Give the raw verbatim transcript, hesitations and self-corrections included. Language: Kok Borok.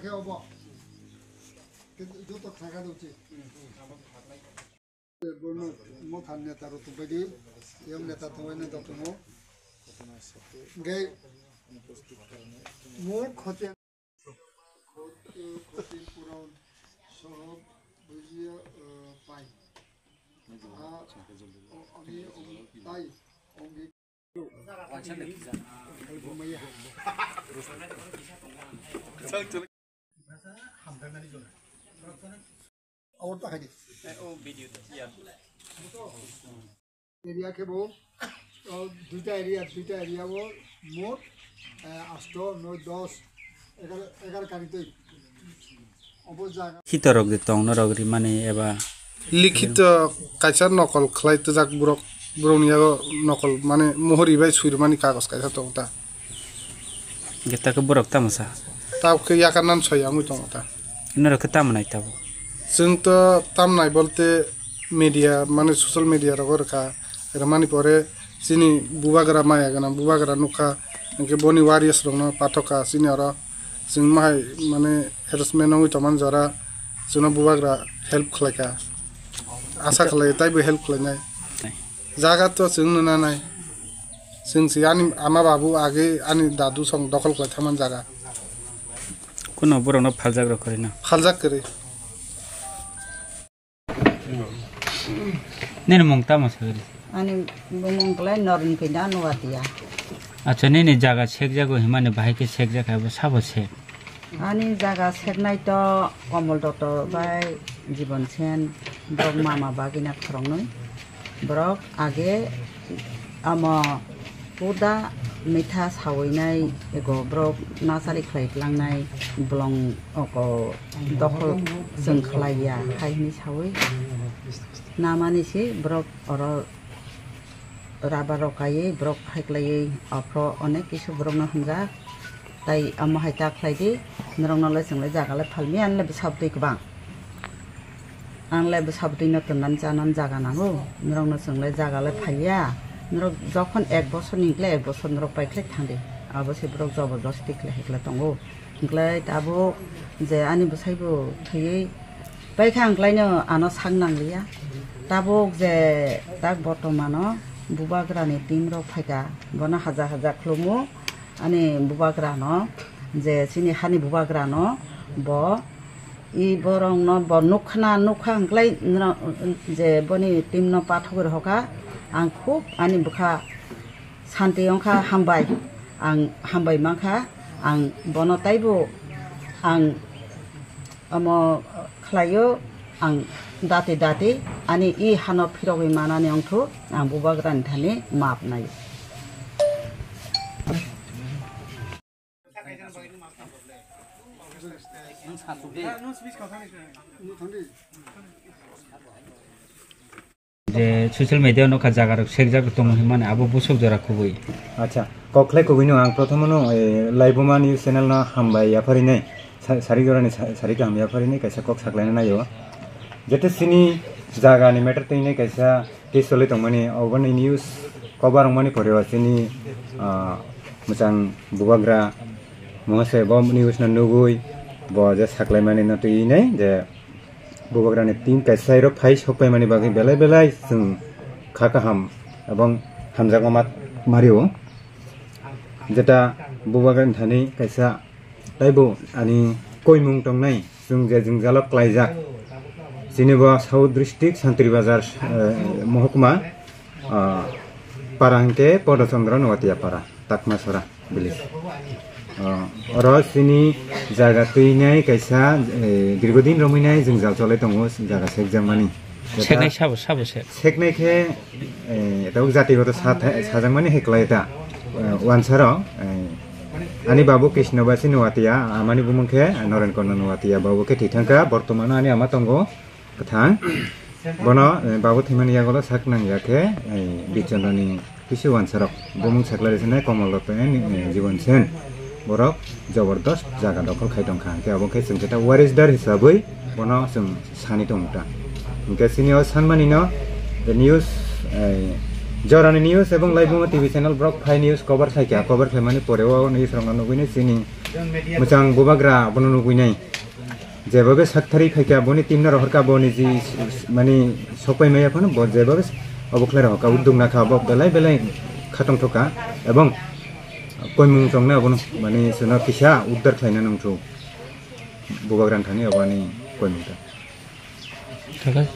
Khe obo. Joto khaka dukchi. Bono motha neta rok tongbaidi, yang neta tongbaidi joto mo. Gai mo khote. Khoti puron soho bujiya pai. Ami om tai om Abo ta hai di. Area khe bo, o, duita area, duita area o mot, eh, asto, noi, dos, egar, egar kari twi. Obo jaga. Khitorok de tong norok rimani eba Likhito kaisa nokol khlai twijak borok, borokni yago nokol mane mohori bai swi rwmani kagos kaisa tongo ta. Hingke ta khe borok tamo sa? Tabuk khe yakarnan soi wngwi tongo ta. Norok khe tamo nai tabuk? Chwng to tamo nai bolte media, mane social media rogo rwkha, rwmani pore chini bubagra maya gwnang bubagra nukha, hingke boni warriors rokno pathokha chini oro. Chwng mahai mane harassment wngwi tongmani jora chwngno bubagra help khlaikha. Asa khlai taibo help khlainai. Jaga to chwng nuna nai. Chwng si ani ama babu age ani dadu song dokhol khlai thaman jaga. Kuno borokno phaljak rok kwrwi no? Phaljak kwrwi. Nini mung tamo sagri? Ani bumung klai Norin Kenda Nuatia. Acha nini jaga sekjago himani bahai khe sekjak hai bo sabo sek? Ani jaga seknai to Komol Dotto bai Jibon Sen, borok mama bagina khoroknwi. Borok age amo puda mitha sawinai ego borok nasari khlai tlangnai bolong oko dokhol chwng khlai ya hai hwnwi sawi namani si borok oro rubber rok kaiwi borok hai khlaiwi aphro onek kisu borokno hwnjak. Tai amo hai ta khlai di, norokno le chwng le jaga le phalmi, ang le bwsa bwtwi kwbang. Ang le bwsa bwtwi no tonnani chanani jaga nango, norokno chwng le jaga le phalya. Norok jokhon ek bosor ni hwnkhe ek bosor norok pai khlai thang di. Abo se borok jobordosti khlai hai khlai tongo. Hwnkhe tabuk je ani bwsai bo thwiwi paikha, ang khlaino ano sak nangliya. Tabuk je tak bortomano bubagrani team rok phaikha, bono haja haja khlumo. Ani bubagrano, je chini hani bubagrano, bo i borokno bo nukha na nukha hwnkhlai, je boni team no pathogwi rohorkha. Ang khub ani bwkha santi wngkha, hambai, ang hambai mankha. Ang bono taibo ang omo khlaio, ang dati dati ani i hano phirogwi manani wngthu, ang bubagrani thani map naio. Je social media nokha jaga rok sekjak tongo hinmani abo busuk jora kubui. Acha, kok khlai kubui no ang prothomo no, eh, Laibuma News Channel no hambai yapharinai, sa-, sari jora ni sa-, sari kaham yapharinai kaisa kok saklaina naio. Jete sini jaga ni matter twi nai kaisa case choli tongmani, oboni news kobar wngmani pore o chini, ah, mwchang bubagra mohase bo news no nugui bo je saklaimani no twi nai je Bubagrani team kaisa iro phai sok paimani bagwi belai belai chwng kha kaham ebong hamjakma ma-, mario. Jeta bubagrani thani kaisa taibo ani koimung tongnai, chwng je jwngjalo klaijak. Chini bo South District, Santri Bazar, eh, Mohokuma, ah, para hwnkhe Podochandra Noatia para, Takmasora village. Ah, oro chini jaga twinai kaisa, eh, dirgodin romwinai jwngjal cholai tongo, jaga sekjakmani. Seknai sabo, sabo sek? Seknai khe, eh, tabuk jatigoto sa-, sajakmani hai kwlai ta, eh, wansaro, eh, ani babu Krishna Basi Noatia, amani bumung khe Noren Korno Noatia, babu khe thwi thangkha, bortomano ani ama tongo. Kwthang. Bono, eh, babu thwimani yagulo sak nang ya khe, eh, Bichandrani kisi wansarok. Bumung sakla rwsini Komol Dotto and, eh, Jibon Sen. Borok jobordast jaga dokhol khai tongkha. Hwnkhe abo khe chwng khe ta warisdar hisabwi bono chwng sani tongta. Hwnkhe chini o sanmani no the news, eh, Jorani news ebong Laibuma T V channel borok phai news cover khlaikha, cover khlaimani pore o news rokno nugwinai chini mwchang bubagra abono nugwinai. Jebobe sakthari phaikha boni team no rohorkha boni ji mani sokpai maya phano bo jebobe obo khlai rohorkha, uduk nakha bo belai belai khatong thokha ebong koimung chongna abono mani suna kisa uddar khlaina nungthu bubagra thani obani koimung ta. Thaka.